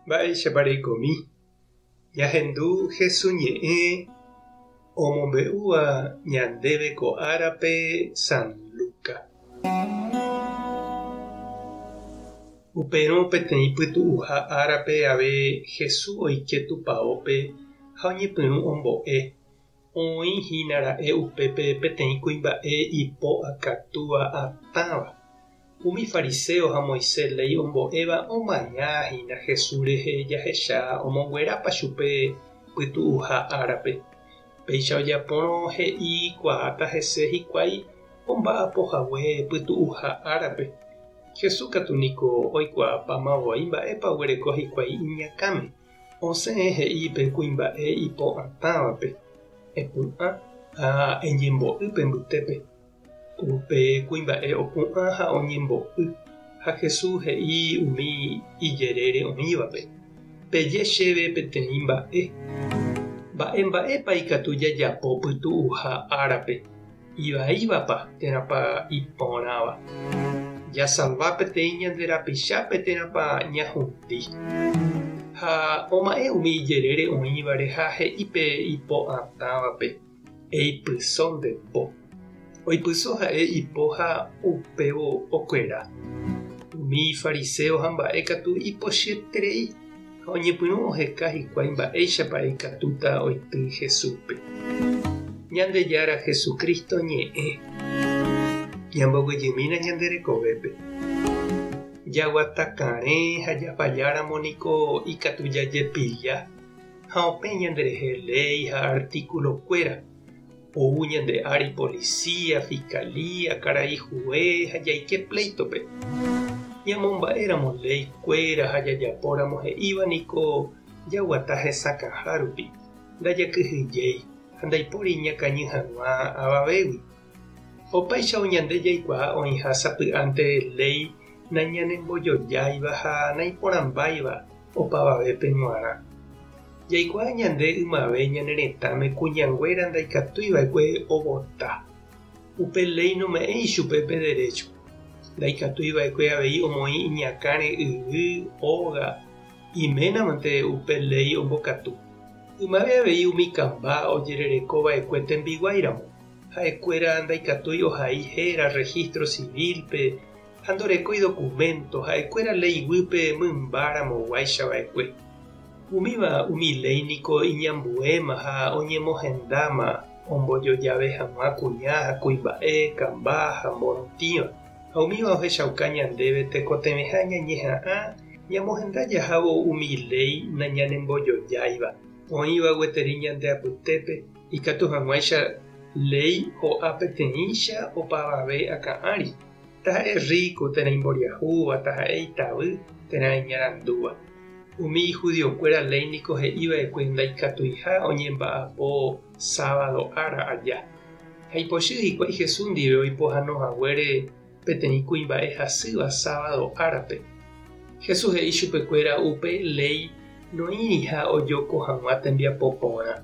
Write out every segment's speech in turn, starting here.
Mba'éichapa reikomi? Ñahendu Hesu ñe'ẽ omombe'úva ñandéve ko árape San Luca. Upérõ peteĩ pytu'uha árape ave Hesu oike tupaópe ha oñepyrũ ombo'e. Oĩ hína ra'e upépe peteĩ kuimba'e ipo akatúa atãva. Umi fariséo ha Moisés léi ombo'éva omaña hína Jesús rehe jahecha omonguerápa chupe pytu'uha árape. Péicha ojapórõ he'i kuaáta hese hikuái omba'apo hague pytu'uha árape. Jesús katu niko oikuaapáma voi mba'épa oguereko hikuái iñakãme. Osẽ he'i pe kuimba'e ipo atãvape, Epu'ã ha eñembo'y pe mbytépe. Upe kuimba'e opu'ã ha oñembo'y, ha Jesús he'i umi ijerére oĩvape, Peje chéve peteĩ mba'e. Mba'e mba'épa ikatu jajapo pytu'uha árape, ivaívapa térãpa iporãva? Jasalva peteĩ ñande rapichápe térãpa ñahundi? Ha oma'ẽ umi ijerére oĩvare ha he'i pe ipo'atãvape. Eipyso nde po. Oipyso ha'e ipo ha upévo okuera. Umi fariséo ha mba'e katu ipochyeterei ha oñepyrũ oheka hikuái mba'éichapa ikatúta oity Jesúspe. Ñandejára Jesucristo ñe'ẽ. Ñamboguejymína ñande rekovépe. Jaguata karẽ ha jafalláramo niko ikatu jajepilla. Ha opẽ ñanderehe léi ha artículo-kuéra, ou ñande ári policía, fiscalía, karai hue ha jaike pléitope. Ñamomba'éramo léi-kuéra ha jajapóramo he'íva niko jaguata hesakãha rupi, ndajakyhyjéi ha ndaipóri ñakañy hag̃ua avavégui. Opáichavo ñande jaikuaa oĩha sapy'ánte léi nañanembojojáiva ha naiporãmbáiva opavavépe g̃uarã. Jaikuaa ñande ymave ñane retãme kuñanguéra ndaikatuiva'ekue ovota. Upe léi nome'ẽi ichupe pe derécho. Ndaikatuiva'ekue avei omoĩ iñakãre yvy, óga, iménamante upe léi ombokatu. Ymave avei umi kamba ojererekova'ekue tembiguáiramo. Ha'ekuéra ndaikatúi ohai héra registro civil-pe ha ndorekói documento, ha'ekuéra léi guýpe mymba ramoguáicha va'ekue. Umíva umi léi niko iñambuéma ha oñemohendáma ombojojave hag̃ua kuña ha kuimba'e, kamba ha morotĩva. Ha umíva ohechauka ñandéve tekotevẽha ñañeha'ã ñamohenda jahávo umi léi nañanembojojáiva, oĩva gueteri ñande apytépe, Ikatu hag̃uáicha léi ho'a peteĩcha opavave akã ári, taha'e rríko térã imboriahúva, taha'e itavy térã iñarandúva. Umi judiokuéra léi niko he'i va'ekue ndaikatuiha oñemba'apo sábado ára aja. Ha ipochy hikuái Jesús ndive oipohano haguére peteĩ kuimba'e hasýva sábado árape. Jesús he'i chupekuéra upe léi noĩriha ojoko hag̃ua tembiapo porã.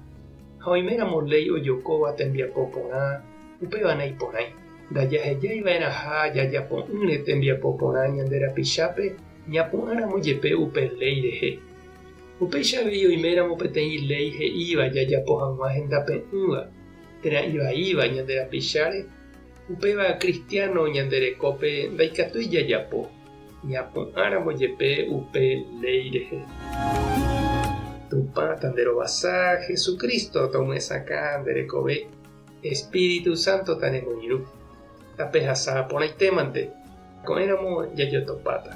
Ha oiméramo léi ojokóva tembiapo porã, upéva naiporãi. Ndajahejái va'erãha jajapo'ỹre tembiapo porã ñande rapichápe ñapu'ãramo jepe upe léi rehe. Upéicha avei oiméramo peteĩ léi he'íva jajapo hag̃ua hendape'ỹva térã ivaíva ñande rapicháre, Upéva kristiáno ñande rekópe ndaikatúi jajapo, ñapu'ãramo jepe upe léi rehe. Tupã tanderovasa, Jesucristo tomyesakã nde rekove, Espíritu Santo tanemoirũ. Tapehasa porãitémante, ko'ẽramo jajotopáta.